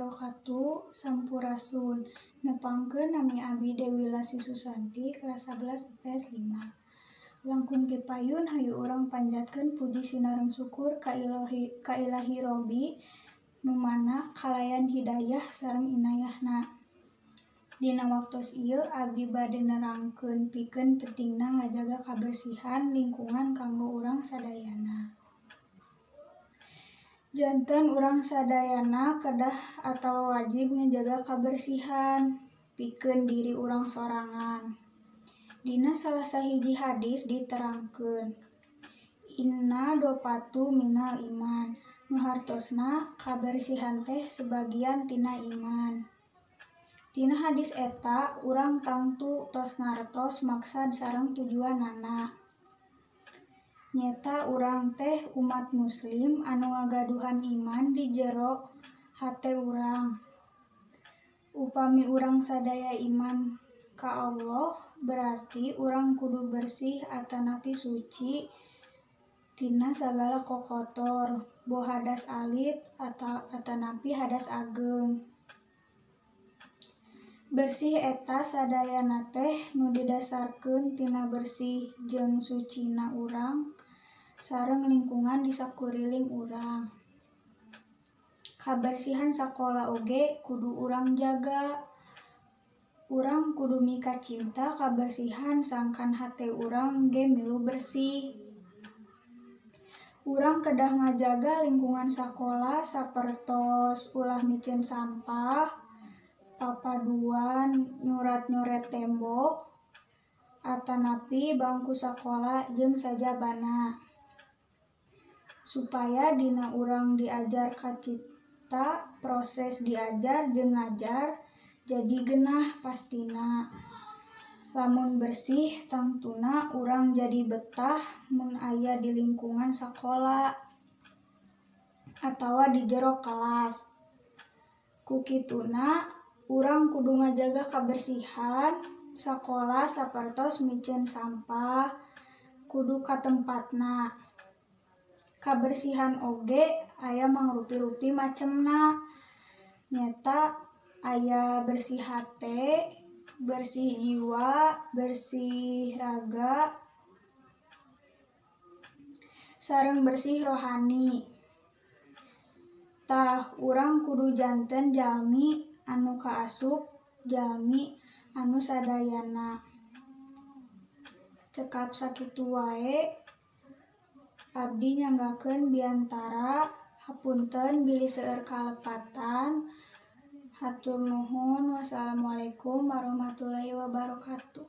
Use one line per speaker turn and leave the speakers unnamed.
wabarakatuh. Sampurasun. Nepangkeun, nami abdi Dewi Lasi Susanti, kelas 11 IPS 5. Langkung ti payun, hayu urang panjatkeun puji sinareng syukur ka Ilahi Robbi, nu mana kalayan hidayah sareng inayahna. Dina waktos ieu abdi bade nerangkeun pikeun pentingna ngajaga kabersihan lingkungan kanggo urang sadayana. Janten urang sadayana kedah atawa wajib ngajaga kabersihan pikeun diri urang sorangan. Dina salah sahiji hadis diterangkeun "An-nadhofatu minal iman", nu hartosna kabersihan teh sebagian tina iman. Tina hadis eta urang tangtu tos ngartos maksad sareng tujuanana. Nyeta urang teh umat muslim anu ngagaduhan iman di jero hate urang. Upami urang sadaya iman ka Allah, berarti urang kudu bersih atanapi suci tina sagala kokotor, boh hadas alit atanapi hadas ageng. Bersih eta sadayana teh nu didasarkeun tina bersih jeung sucina urang sareng lingkungan di sakuriling urang. Kabersihan sakola oge kudu urang jaga. Urang kudu mikacinta kabersihan sangkan hate urang ge milu bersih. Urang kedah ngajaga lingkungan sakola, sapertos ulah miceun sampah papaduan nyurat-nyuret tembok atanapi bangku sakola jeung sajabana. Supaya dina urang diajar kacipta proses diajar jeung ngajar jadi genah pastina. Lamun bersih, tangtuna urang jadi betah mun aya di lingkungan sakola atawa di jero kelas. Ku kituna urang kudu ngajaga kabersihan sakola, sapertos miceun sampah kudu ka tempatna. Kabersihan oge aya mangrupi-rupi macemna, nyeta aya bersih hate, bersih jiwa, bersih raga, sareng bersih rohani. Tah, urang kudu janten jalmi anu kaasup jalmi anu sadayana. Cekap sakitu wae, abdi nyanggakeun biantara. Hapunten bilih seueur kalepatan. Hatur nuhun. Wassalamualaikum warahmatullahi wabarakatuh.